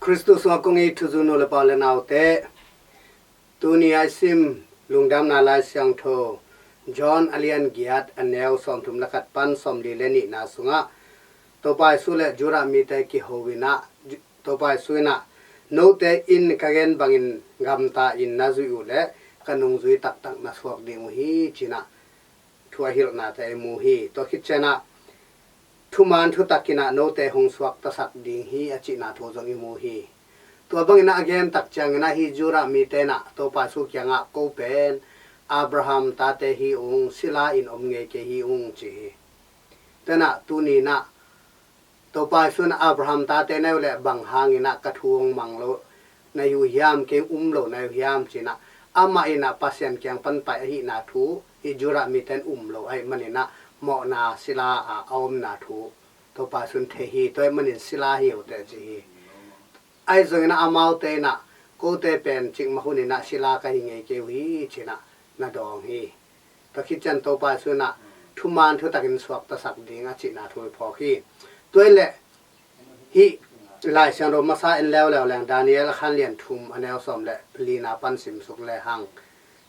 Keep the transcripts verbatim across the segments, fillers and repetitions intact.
Khristu sungah kong it thuzui nu le pa u le naute, tuni a i sim Lungdamna Lai Siangtho John a lian giat, a neu sawmthum le khat pan sawmli le nihna sungah Topa Jesu le Judah mite kiho in ah, Topa Jesu in ah, "Note in ka gen bangin gamta in na zuih uh leh ka nungzui taktak na suak ding uh hi," ci-in ah thu a hilhnate i mu hi. Tua khit ciangin ah, "Thuman thutak in ah note hong suaktasak ding hi," a cihna thu zong i mu hi. Tua bangin ah a gen tak ciangin ah, hih Judah mite in ah Topa Jesu kiangah, "Ko pen Abraham tate hi ung, sila in om ngei kei hi ung," ci hi. Tua in ah tuni in ah, Topa Jesu in ah, "Abraham tate na hi uh leh bang hangin ah ka thu hong mang lo na hi uh hiam, kei um lo na hi uh hiam?" ci-in ah, amah in ah Pasian kiang pan pai ahihna thu hih Judah mite in um lo ahih manin ah, mawhna sila ah a omna thu Topa Jesu in thei hi. Tua ahih manin sila hi uh teh ci hi. Ahi zongin ah amaute in ah, "Kote pen cikmah hunin ah sila ka hi ngei kei uh hi," ci-in ah na dawng hi. Tua khit ciang Topa Jesu in ah thuman thutakin suaktasak ding a cihna thu i phawk hi. Tua hi leh hih Lai Siangtho masa en leuleu leng, Daniel a khan lian thum, a neu sawm le lina pan simsuk lehang,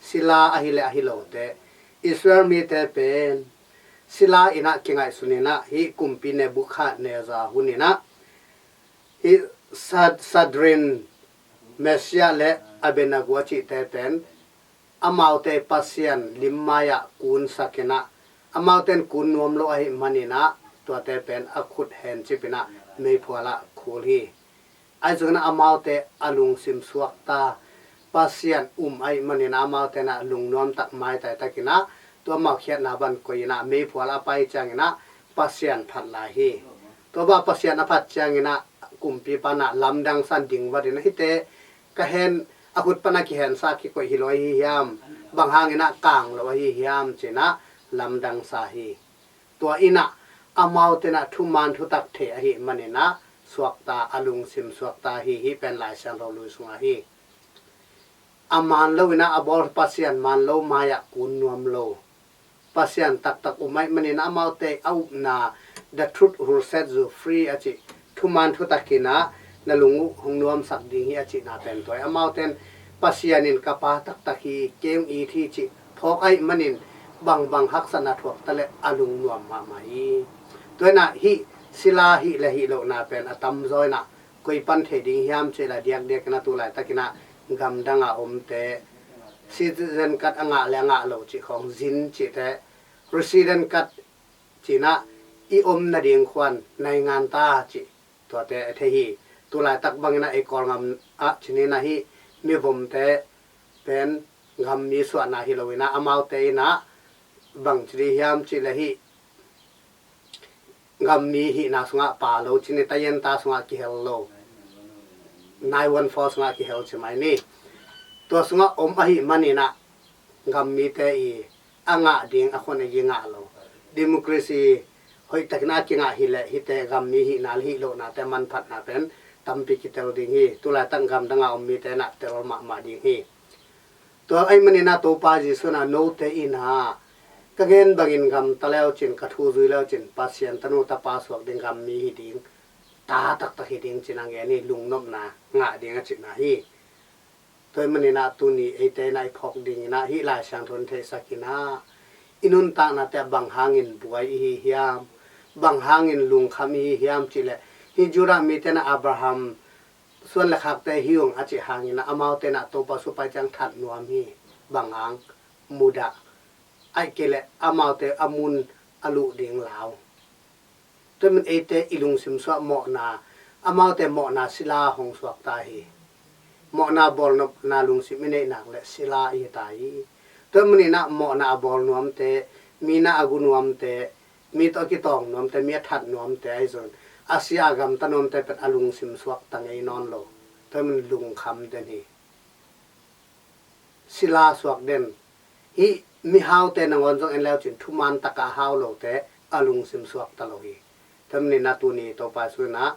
sila ahi le ahi lote, Israel mite pen sila in ah kingaihsun in ah, hih kumpi Nebuchadnezzar hun in ah, hih Sad-, Sadrin, Meshach le Abednego a cihte pen amaute Pasian lim mai-ah kunsak in ah, amaute in kun nuam lo ahih manin ah, tuate pen a khut hencip in ah meiphual ah khul hi. Ahi zongin ah amaute a lungsim suakta, Pasian um ahih manin ah amaute in ah lungnuam tak, maitai takin ah, tua amau khiatna bang koih in ah meiphual a pai ciangin ah Pasian phat lai hi. Tua bang Pasian a phat ciangin ah kumpipa in ah lamdang sa in, ding vat in ah, "Hihte ka hen, a khut pan a kihensa kikoih hi lo ahi hiam? Bang hangin ah kang lo ahi hiam?" ci-in ah lamdang sa hi. Tua in ah amaute in ah thuman thutak thei ahih manin ah suakta, a lungsim suakta hi. Hih pen Lai Siangtho lui sungah hi. A man lo in ah a bawl, Pasian man lo mai-ah kun nuam lo, Pasian taktak um ahih manin ah amaute a upna, "The truth will set you free," a cih thuman thutak in ah na lung uh hong nuamsak ding hi a cihna pen tua hi. Amaute in Pasian in ka pa taktak hi, kei hong it hi cih phawk ahih manin bangbang haksatna thuak ta leh a lungnuam mahmah hi. Tua in ah hih sila hih le hih lohna pen a tamzaw in ah koi pan thei ding hiam cih leh, diakdiak in ah tu laitakin ah gamdang a omte, citizen card a ngah le a ngah lo cih khawng, zin cihte, resident card ci-in ah, i om nading khuan naingan ta cih, tuate a thei hi. Tu laitak bangin ah ei Kawlgam ah ci-in ah hih mivomte pen gammi suahna hi lo in ah, amaute in ah bang ci ding hiam cih leh, hih gammi hihna sungah pha lo ci-in, tayenta sungah kihel lo, nine one four sungah kihel ci mai ni. Tua sungah om ahih manin ah gammite i a ngah ding a khon a yi ngah lo. Democracy hoihtakin a kingah hi leh, hihte gammi hihna le hih lohnate manphatna pen tampi kitel ding hi. Tu laitak gamdang a om mite in ah tel mahmah ding hi. Tua ahih manin ah Topa Jesu in ah, "Note in ah ka gen bangin gamta le uh cin, ka thu zui le uh cin, Pasian tanu tapa suak ding, gammi hi ding, ta taktak hi ding," ci-in ah gen hi, lungnopna ngah ding a cihna hi. Tua ahih manin ah tuni eite in ah i phawk dingin ah hih Lai Siangtho in theihsak in ah, i nuntaknate ah bang hangin buai i hi hiam, bang hangin lungkham i hi hiam cih leh, hih Judah mite in ah Abraham suan le khakte hi ung a cih hangin ah amaute in ah Topa Jesu pai ciang that nuam hi. Bang hang? Mudah. Ahih kei leh amaute a mun a luh ding lau. Tua ahih manin eite i lungsim sungah mawhna, amaute mawhna sila hong suakta hi. Mawhna bawlnopna lungsim i neih nak leh sila i hi ta hi. Tua ahih manin ah mawhna a bawl nuamte, mi na a gu nuamte, mi tawh a kitawng nuamte, mi a that nuamte ahi zongin, a sia a gamta nuamte pen a lungsim suakta ngei nawn lo. Tua ahih manin lungkham den hi. Sila suak den. Hih mihaute nangawn zong en le uh cin, thuman takah a hau lote a lungsim suakta lo hi. Tua ahih manin ah tuni Topa Jesu in ah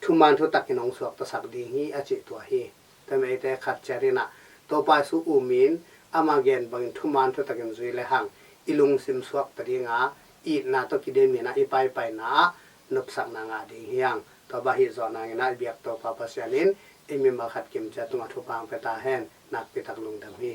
thuman thutakin hong suaktasak ding hi a cih tua hi. Tua ahih manin eite khat ciat in ah Topa Jesu um in, ama gen bangin thuman thutakin zui lehang i lungsim suakta ding a, itna tawh kidem in ah i paipaina ah nopsakna ngah ding hi hang. Tua bang ahi zongin i biak Topa Pasian in i mimal khat kimciat tungah thupha hong pia ta hen. Nakpi tak lungdam hi.